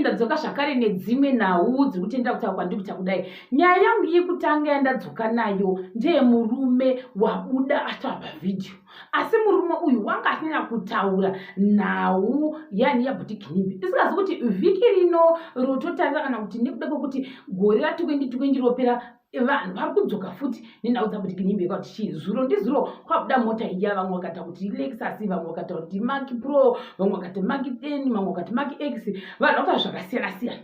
Ndadzoka zvakare nedzimwe nhau dziri kutendera kutaura kwandiri kuita kudai. Nyaya yangu yekutanga yandadzoka nayo ndeyemurume wabuda ataura pavhidhiyo, asi murume uyu wanga asina kutaura nhau yani yaBhuti Ginimbi. Isingazi kuti vhiki rino rototarira kana kuti nekuda kwekuti gore ra 2020 ropera, vanhu vari kudzoka futi nenhau dzaBhuti Ginimbi, yekuti chii, zuro ndizuro kwabuda mota iya. Vamwe vakaita kuti Lexus, vamwe vakaita kuti Mark Pro, vamwe vakati Mark 10, vamwe vakati Mark X. Vanhu vakaita zvakasiyana siyana.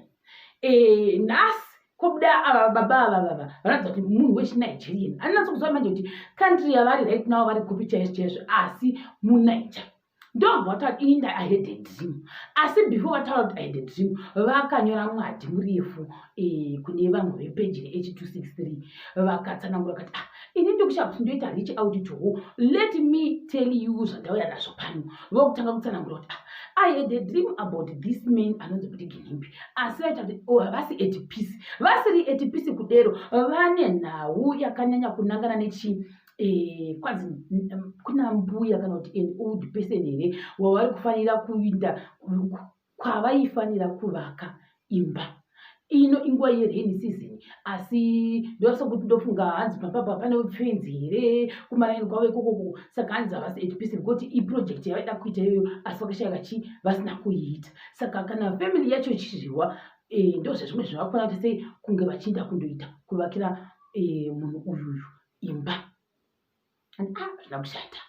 Nhasi kobuda ava baba ava vava vanoratidza kuti munhu wechiNigerian. Andinatso kuziva manje kuti country yavari right now vari kupi chaizvo chaizvo, asi muNiger. Ndobva vataura kuti inda, "I had a dream." Asi before vataura kuti "I had a dream", vakanyora mwadhi murefu kune vanhu vepeji reH263. Vakatsanangura kati, "Ah, ini ndikushaya kuti ndoita reach out to who. Let me tell you zvandauya nazvo pano." Vokutanga kutsanangura kuti, "Ah, I had a dream about this man anonzi kuti Ginimbi." Asi vaita kuti, oh, havasi at peace, vasiri at peace kudero. Vane nhau yakanyanya kunangana nechi kwanzi kuna mbuya kana kuti an old person here wavari kufanira kuinda kwavaifanira kuvaka imba. Ino inguva yerain season, asi ndosokuti ndofunga hanzi papapa pane fenzi here kumaraini kwavo ikokoko. Saka hanzi havasi at peace because iproject yavaida kuita iyoyo, asi vakashaya chi vasina kuiita. Saka kana family yacho ichizviwa, ndo zvezvimwe zvavakufana kuti sei kunge vachienda kundoita kuvakira munhu uyuyu imba. Ah, hazvina kushata.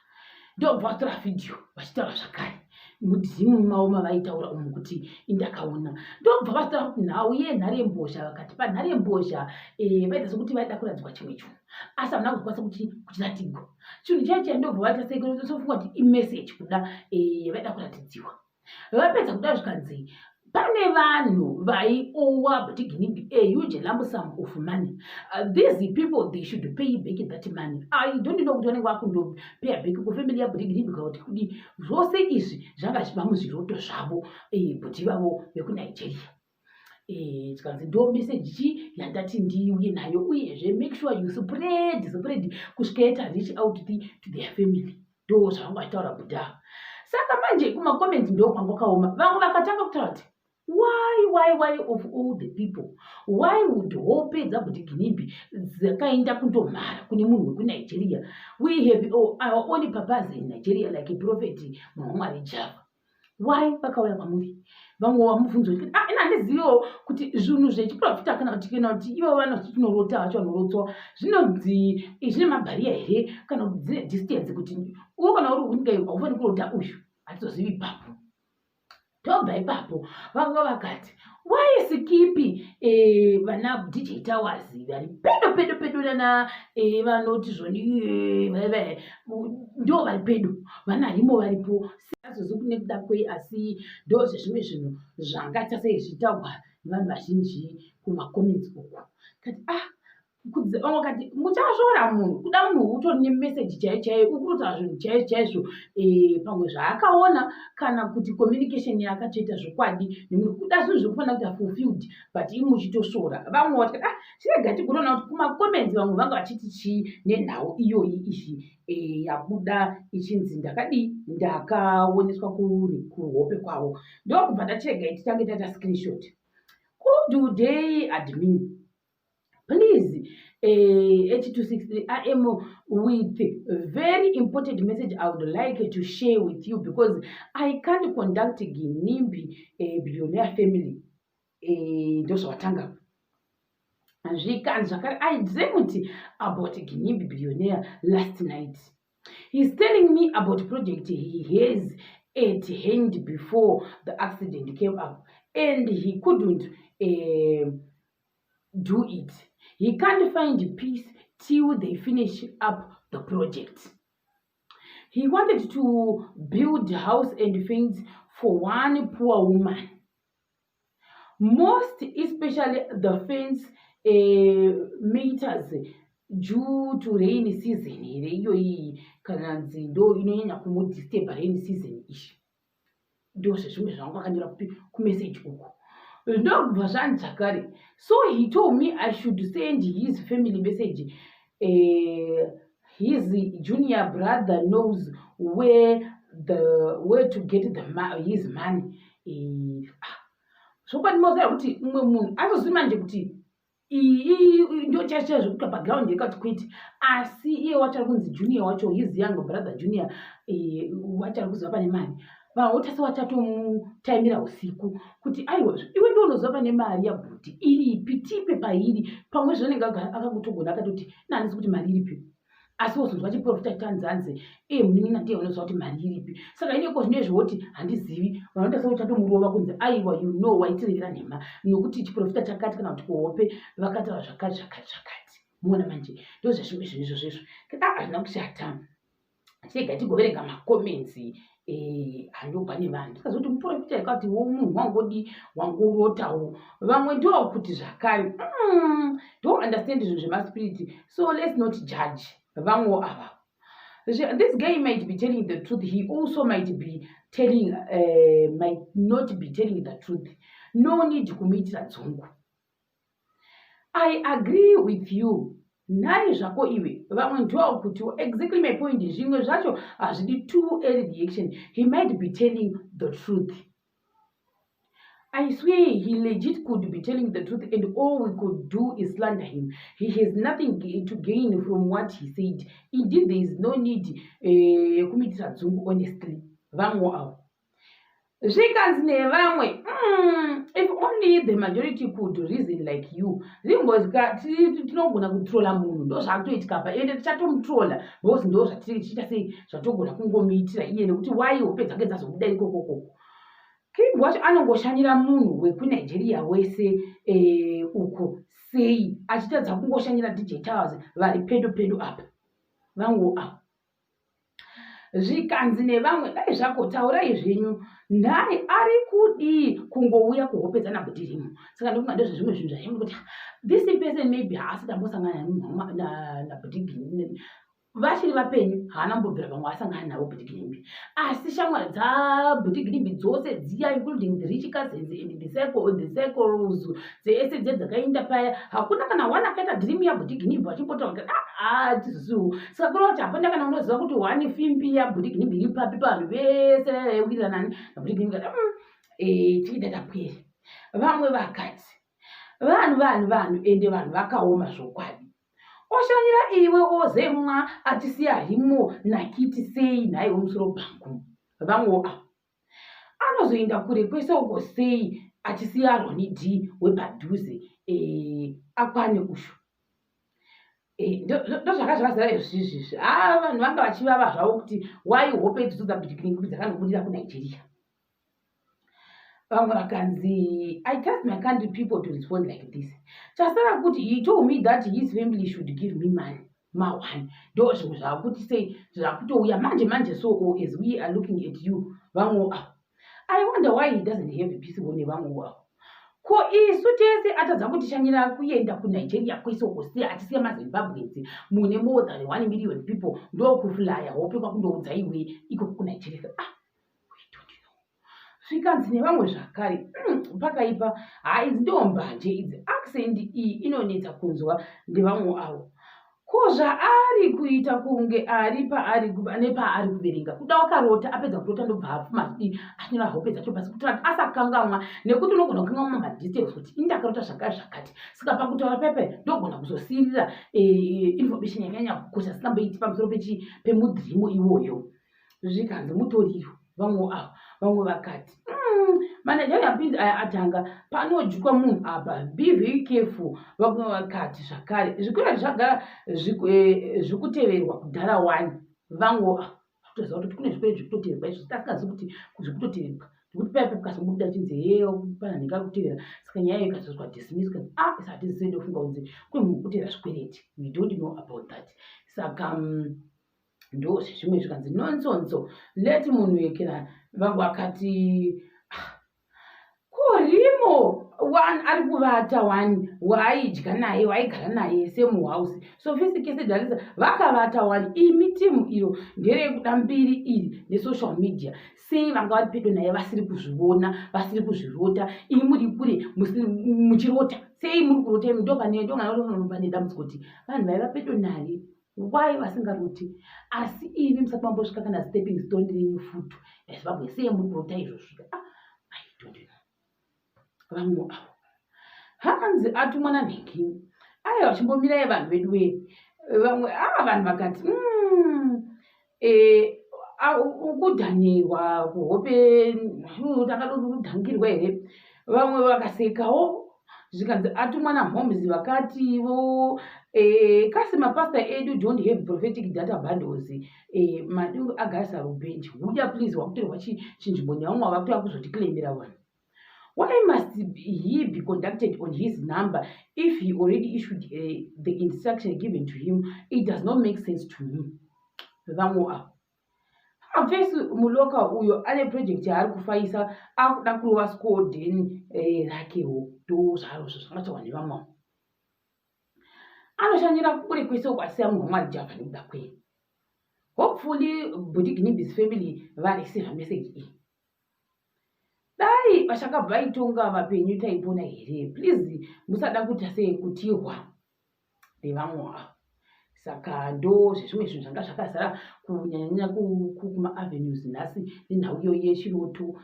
Ndobva vatora vhidhiyo vachitaura zvakare mudhimu mavo mavaitaura umu kuti indakaona. Ndobva vatora kuti nhau yenharembozha. Vakati panharembozha vaita sekuti vaida kuratidzwa chimwe chinhu, asi havana kuzokwanisa kuti kuchiratidzwa chinhu chaicho. Ndobva vaita sesofunga kuti imeseji kuda vaida kuratidziwa. Vapedza kuda, zvikanzi pane vanhu vaiowa Bhuti Ginimbi a huge lump sum of money. These people, they should pay back that money. I don't know kuti vanenge vakundopaya back kufamily yaBhuti Ginimbi kana kuti kudi. Zvose izvi zvanga zvichiva muzviroto zvavo, bhuti vavo vekuNigeria. Tikanzi ndo meseji chi yandati ndiuye nayo. Uyezve make sure you spread kusvika yaita reach out to their family. Ndo zvavanga vachitaura bhudha. Saka manje kumacomments ndo kwanga kwakaoma. Vamwe vakatanga kutaura kuti, Why of all the people, why would hope dzaBhuti Ginimbi dzakaenda kundomhara kune munhu wekuNigeria? We have our own papas in Nigeria, like Prophet munhu waMwari Java. Why vakauya kwamuri?" Vamwe vamubvunza kuti, "Ah, ina handiziviwo kuti zvinhu zvechiprofita kana kuti ivo vanoti tinorota vacho vanorotswa zvinonzi zvine mabarrier here kana kuti dzine distance kuti uwe kana uri kunyika iyo haufaniri kurota uyu?" Hatizozivi ipapo. Tobva ipapo, vamwe vakati, "Why skip vana DJ Towers vari pedo pedo pedo nana vanoti zvoni ndo vari pedo, vana Rimo varipo?" Azozi kune kuda kwei, asi ndo zvezvimwe zvinhu zvangaita sei zvichitaurwa nevanhu vazhinji kumacomments uku. Kati, ah, vamwe vakati, "Muchasvora munhu kuda munhu utori nemeseji chaiyo chaiyo, uri kutotaura zvinhu chaizvo chaizvo, pamwe zvaakaona kana kuti communication yaakatoita zvokwadi nemunhu kuda zvinhu zvekufanira kuita fulfilled, but imi muchitosvora." Vamwe vati, "Ah, chirega tigoona kuti kumacomments vamwe vanga vachiti chii nenhau iyoyi." Izvi yabuda ichinzi ndakadii, ndakaoneswa kuhope kwavo. Ndokubva ndachiregai titange taita screenshot. "Good day, admin. Please, H263, I am with very important message I would like to share with you because I can't conduct Ginimbi billionaire family." Ndozvavatanga. Zvikanzi zvakare, "I dreamt about Ginimbi billionaire last night. He's telling me about project he has at hand before the accident came up and he couldn't do it. He can't find peace till they finish up the project. He wanted to build house and things for one poor woman, most especially the fence meters due to rain season here iyoyi, kana nzi ndo inonyanya kumudisturba rain season." Izvi ndo zvezvimwe zvangu akanyora kupi kumeseji uku. Ndobva zvanzi zvakare, "So he told me I should send his family message. His junior brother knows where to get his money." Ah. Zvokwadi moziva kuti umwe munhu azozivi manje kuti iyi ndo chaizvo chaizvo kuita paground yekati kwete, asi iye wacho ari kunzi Junior wacho, his young brother Junior, wacho ari kuziva pane mari. Vanhu votase wachatomutaimira usiku kuti aiwa, iwe ndo unoziva pane mari yabhuti iripi, tipe pairi. Pamwe zvinenge akangotogona akatoti nahandisi kuti mari iripi, asi wozonzwa chiprofita chanzanzi e munin'ina ndiye unoziva kuti mari iripi. Saka ineko zvino izvi woti handizivi, vanoita seuchatomurova kunzi aiwa, you know, waitirevera nhema nokuti chiprofita chakati kana kuti kuhope vakataura zvakati zvakati zvakati. Muona manje, ndo zvezvimwe zvinhu izvo zvezvo a hazvina kushata. Chega tigoverenga macomments anobva nevanhu, tikazoti muprofita yakati wo munhu wangodi wangorotawo. Vamwe ndokuti zvakare, don't understand zvinhu zvemaspiriti, so let's not judge vamwewo ava. This guy might be telling the truth, he also might be telling might not be telling the truth. No need kumuitira dzungu. I agree with you. Nhai zvako iwe. Vamwe ndokuti exactly my point, zvimwe zvacho hazvidi too early reaction. He might be telling the truth. I swear he legit could be telling the truth and all we could do is slander him. He has nothing to gain from what he said. Indeed, there is no need yekumuitira dzungu honestly. Vamwe avo. Zvikanzi nevamwe, if only the majority could reason like you. Rimbozika tinogona kutrola munhu, ndo zvakutoitika pa ende tichatomutrola because ndo zvatichiita sei zvatogona kungomuitira iye nekuti wai hope dzake dzazobuda ikokokoko. King wacho anongoshanyira munhu wekuNigeria wese uko sei achitadza kungoshanyira DJ Towers vari pedo pedo apa? Vangu avo. Zvikanzi nevamwe, dai zvako taurai zvenyu. Nhai, ari kudii kungouya kuhope dzanabhutirimo? Saka ndofunga ndezvezvimwe zvinhu zvaimwe kuti this person maybe haasati ambosangana nabhutigini vachiri vapenyu, haana kumbobvira pamwe asangana navo Bhutigirimi, asi shamwari dzabhutigirimi dzose dziya, including the rich cousins and the circles dzese dziya dzakaenda paya, hakuna kana one akaita dream yabhutigirimi vachimbotaura kuti aa tizuzu. Saka kureva kuti hapana kana unoziva kuti one fimbi yabhutigirimi iri papi pavanhu vese vaiwirirana nabhutigirimi. Tichiita tapwere. Vamwe vakati vanhu vanhu vanhu ende vanhu vakaoma zvokwadi. Oshanyira iwe ozemwa achisiya himo nakiti sei nhaiwe musoro bhangu? Vamwewo avo. Anozoenda kure kwese uko sei achisiya Roni D wepadhuze akwane ushu? Ndozvaka zvakazara izvizvizvi. Ha, vanhu vanga vachivava zvavo kuti wai hope idzodzo dzabhutikirimi dzakanobudira kuNigeria. Vamwe vakanzi, I trust my country people to respond like this. Chasara kuti he told me that his family should give me money. Ma1 ndo zvimwe zvakuti sei zvakutouya manje manje. So as we are looking at you, vamwewo avo. I wonder why he doesn't have a peace nevamwewo avo. Ko isu tese atadza kutishanyira kuenda kuNigeria kwese uko sei achisiya maZimbabweans mune more than 1 million people, ndokuflya hope kwakundoudza iwe ikoko kuNigeria? Ah, we don't know. Zvikanzi nevamwe zvakare, pakaipa. Ha, idzi ndo mbanje idzi, accent iyi inonetsa kunzwa ndevamwe avo. Ko zvaari kuita kunge ari paari nepaari kuverenga kuda wakarota, apedza kurota ndobva apfuma achidii, achinyora hope dzacho pasi kuitira kuti asakangamwa, nekuti unogona kukangamwa madetails kuti ini ndakarota zvakati zvakati. Saka pakutaura pepe ndogona kuzosiyirira information yakanyanya kukosha singamboiti pamusoro pemudhirimo iwoyo. Zvikanzi mutoriro. Vamwe avo. Vamwe vakati, maNigeria pins aya atanga panodywa munhu apa, be very careful. Vamwe vakati zvakare, zvikwereti zvagara zvikuteverwa kudhara wani. Vamwe avo toziva kuti kune zvikwereti zvikutoteverwa izvo tisingazivi kuti zvikutoteverwa, nekuti paya pakazobuda chinzi heyo pana nhingi ari kutevera, saka nyaya iyo ikazozwa dismiss kanzi ah, isa hatizivi. Ndofunga kunzi kune munhu kutevera zvikwereti, we don't know about that. Saka ndo zvezvimwe. Zvikanzi nonsense, let munhu yekera. Vamwe vakati, ah, korimo one ari kuvata one waaidya naye, waaigara naye same house, sophisticated, vakavata one. Imi timu iro nderekuda mbiri iri nesocial media. Sei vanga vari pedo naye vasiri kuzviona, vasiri kuzvirota? Imi muri kure muchirota sei? Muri kurota imi. Ndopane ndongana dambudziko kuti vanhu vaiva pedo naye why vasingaroti, asi imi musati mambosvika kana stepping stone renyu futu eZimbabwe, sei muri kurota izvozvo? Ah, I don't know. Vamwe avo hanzi atumwa nanhingi. Aiwa, chimbomirai vanhu vedu wee. Vamwe a vanhu vakati eh, ukudhanirwa kuhope, takadodhangirwa here? Vamwe vakasekawo, zvikanzi atumwa namhomes. Vakativo kasi mapasta edu don't have prophetic data bundles. Madungu agarisa rubhenji huya please, wakutorwa chinzvimbo nevamwe vakutoya kuzoticlaimira vanhu. Why must he be conducted on his number if he already issued the instruction given to him? It does not make sense to me. Vamwe avo hapfesi muloka uyo ane project yaari kufaisa, akuda kurova scoden rakewo. Ndo zvarozvo zvakataurwa nevamwe avo. Anoshanyira kure kwese uko asiya munhu waMwari Java nekuda kwei. Hopefully Bhuti Ginimbi's family vareceiva message iyi. Dai vachakabva vaitonga vapenyu taipona here? Please musada kuita sekutihwa nevamwe avo. Saka ndo zvezvimwe zvinhu zvanga zvakazara kunyanyanyanya kumaavenues nhasi nenhau iyoyi yechiroto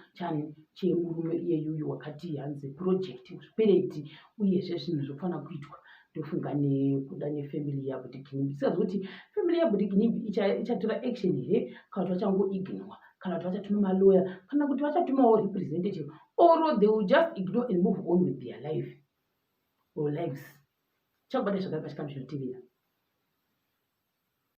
chemurume iyeyuyu wakati hanzi project zvikwereti uyezve zvinhu zvofanira kuitwa, ndofunga nekuda nefamily yaBhuti Ginimbi. Singazi kuti family yaBhuti Ginimbi ichatora action here, kana kuti vachangoignore, kana kuti vachatuma maloya, kana kuti vachatumawo representative, or they will just ignore and move on with their life or lives. Chakubata zvakare pachikamu chinotevera.